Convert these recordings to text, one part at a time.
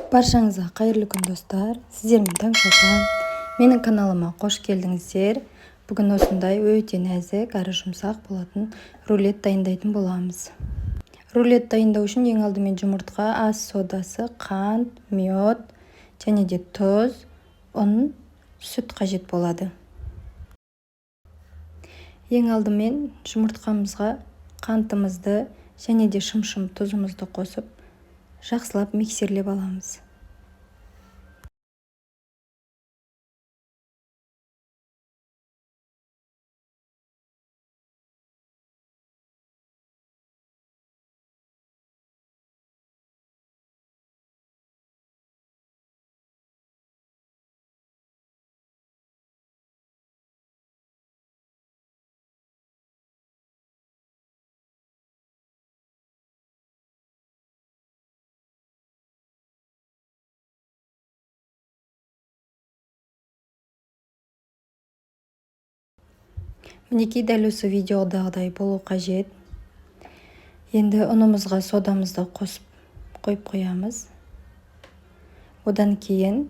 Баршаңызға қайырлы күн, достар! Сіздермен Таңшолпан. Менің каналыма қош келдіңіздер! Бүгін осындай өте нәзік әрі жұмсақ болатын рулет дайындайтын боламыз. Рулет дайындау үшін ең алдымен жұмыртқа, ас содасы, қант, мед және де тұз, ұн, сүт қажет болады. Ең алдымен жұмыртқамызға қантымызды және де шымшым тұзымызды қосып, жақсылап миксерлеп аламыз. Мінекей, дәл осы видеодағыдай болу қажет. Енді ұнымызға содамызды қосып қойып қоямыз. Одан кейін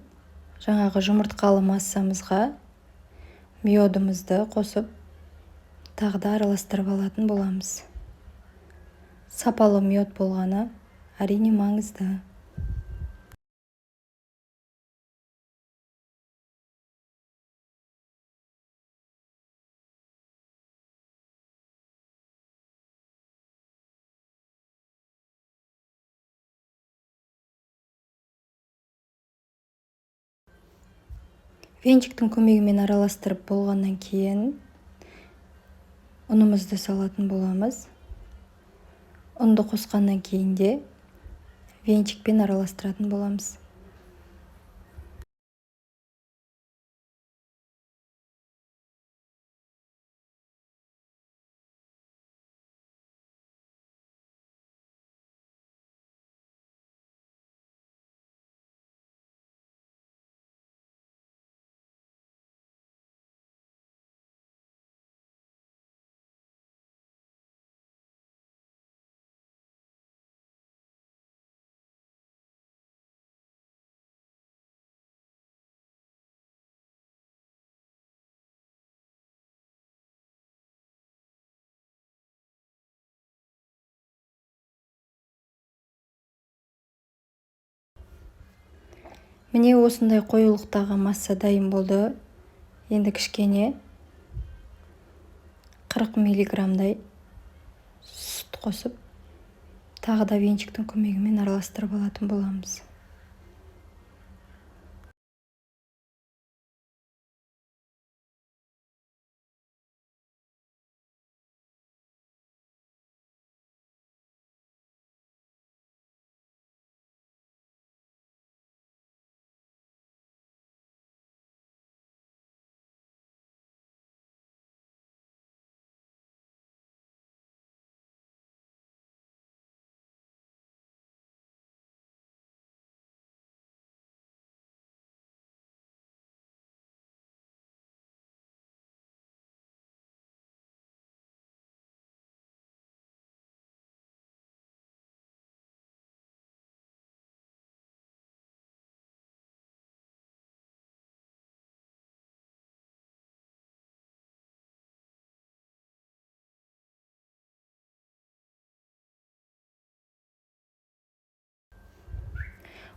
жаңағы жұмыртқалы массамызға мёдімізді қосып, тағы да араластырып алатын боламыз. Сапалы мёд болғаны әрине маңызды. Венчиктің көмегімен араластырып болғаннан кейін ұнымызды салатын боламыз. Ұнды қосқаннан кейін де венчикпен араластыратын боламыз. Міне, осындай қоюлықтағы масса дайын болды. Енді кішкене 40 миллиграммдай сүт қосып, тағы да венчиктің көмегімен араластырып алатын боламыз.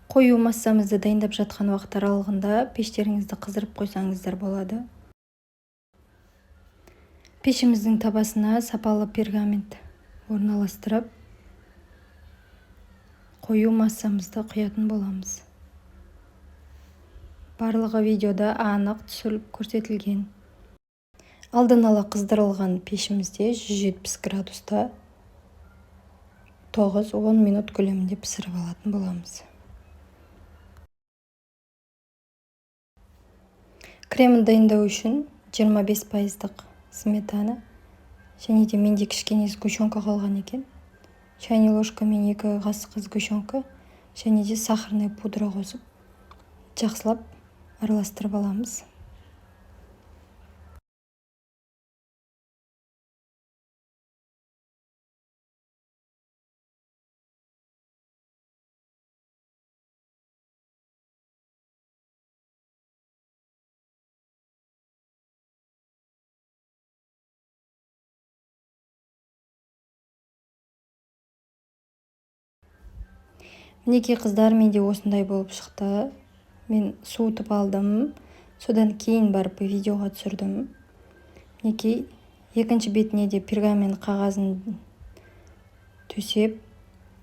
Қою массамызды дайындап жатқан уақыт аралығында пештеріңізді қыздырып қойсаңыздар болады. Пешіміздің табасына сапалы пергамент орналастырып, қою массамызды құятын боламыз. Барлығы видеода анық түсіріліп көрсетілген. Алдын ала қыздырылған пешімізде 170 градуста 9-10 минут көлемінде пісіріп алатын боламыз. Кремін дайындау үшін 25 пайыздық сметана және де менде кішкене сгущенка қалған екен. Чайный ложкамен 2 қасық сгущенка және де сахарный пудра қосып, жақсылап араластырып аламыз. Мінекей, қыздар, менде осындай болып шықты. Мен суытып алдым, содан кейін барып видеоға түсірдім. Мінекей, екінші бетіне де пергамент қағазын төсеп,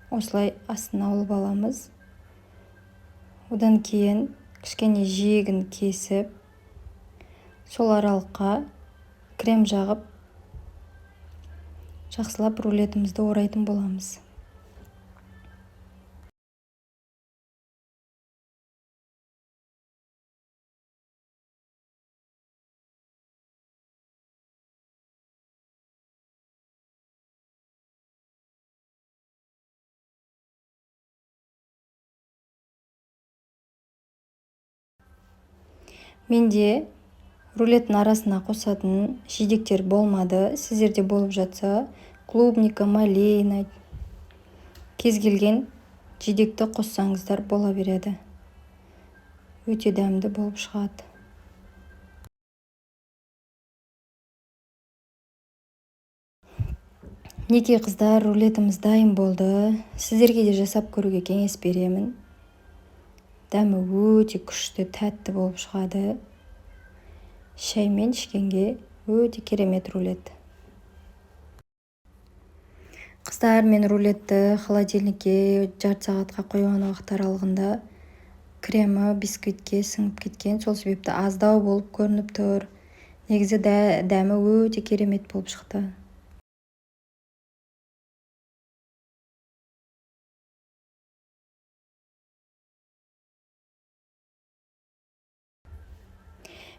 осылай астына алып аламыз. Одан кейін кішкене жиегін кесіп, сол аралыққа крем жағып, жақсылап рулетімізді орайтын боламыз. Менде рулеттің арасына қосатын жидектер болмады. Сіздерде болып жатса, клубника, малина, кез келген жидекті қоссаңыздар бола береді. Өте дәмді болып шығады. Мінекей, қыздар, рулетіміз дайын болды. Сіздерге де жасап көруге кеңес беремін. Дәмі өте күшті, тәтті болып шығады. Шаймен ішкенге өте керемет рулет. Қыздар, мен рулетті холодильникке жарты сағатқа қойған уақыт аралығында кремі бисквитке сіңіп кеткен, сол себепті аздау болып көрініп тұр. Негізі дәмі өте керемет болып шықты.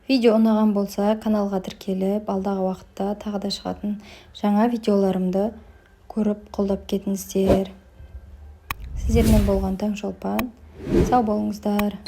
Видео ұнаған болса, каналға тіркеліп, алдағы уақытта тағы да шығатын жаңа видеоларымды көріп, қолдап кетіңіздер. Сіздермен болған Таңшолпан. Сау болыңыздар.